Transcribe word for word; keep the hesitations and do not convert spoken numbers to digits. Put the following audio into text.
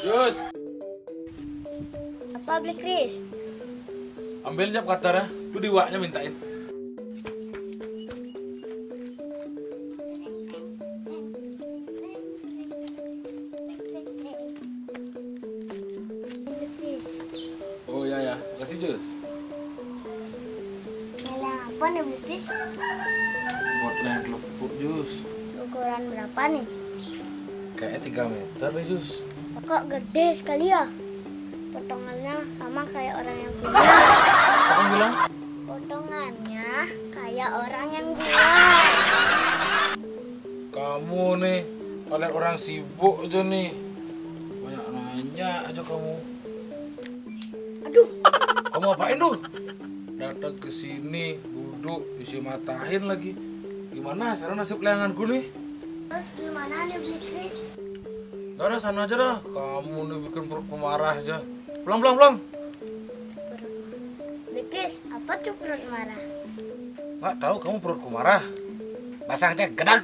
Jus. Apa, Bli Kris? Ambil jap katar ya. Tuh diwaknya mintain. Oh ya ya, makasih Jus. Layang apa nih, Bli Kris? Buat layang kelepuk Jus. Ukuran berapa nih? Kayaknya tiga meter deh Jus. Kok gede sekali ya? Potongannya sama kayak orang yang punya. Apa kamu bilang? Potongannya kayak orang yang buat. Kamu nih, kalian orang sibuk aja nih. Banyak nanya aja kamu. Aduh. Kamu apain tuh? Datang ke sini, duduk, isi matahin lagi. Gimana sekarang nasib layanganku nih? Terus gimana nih, Bli Kris? Udah, sana aja dah. Kamu nih bikin perutku marah aja. Pulang, pulang, pulang. Bli Kris, apa tuh perut marah? Nggak tahu kamu perutku marah. Basah aja gedang.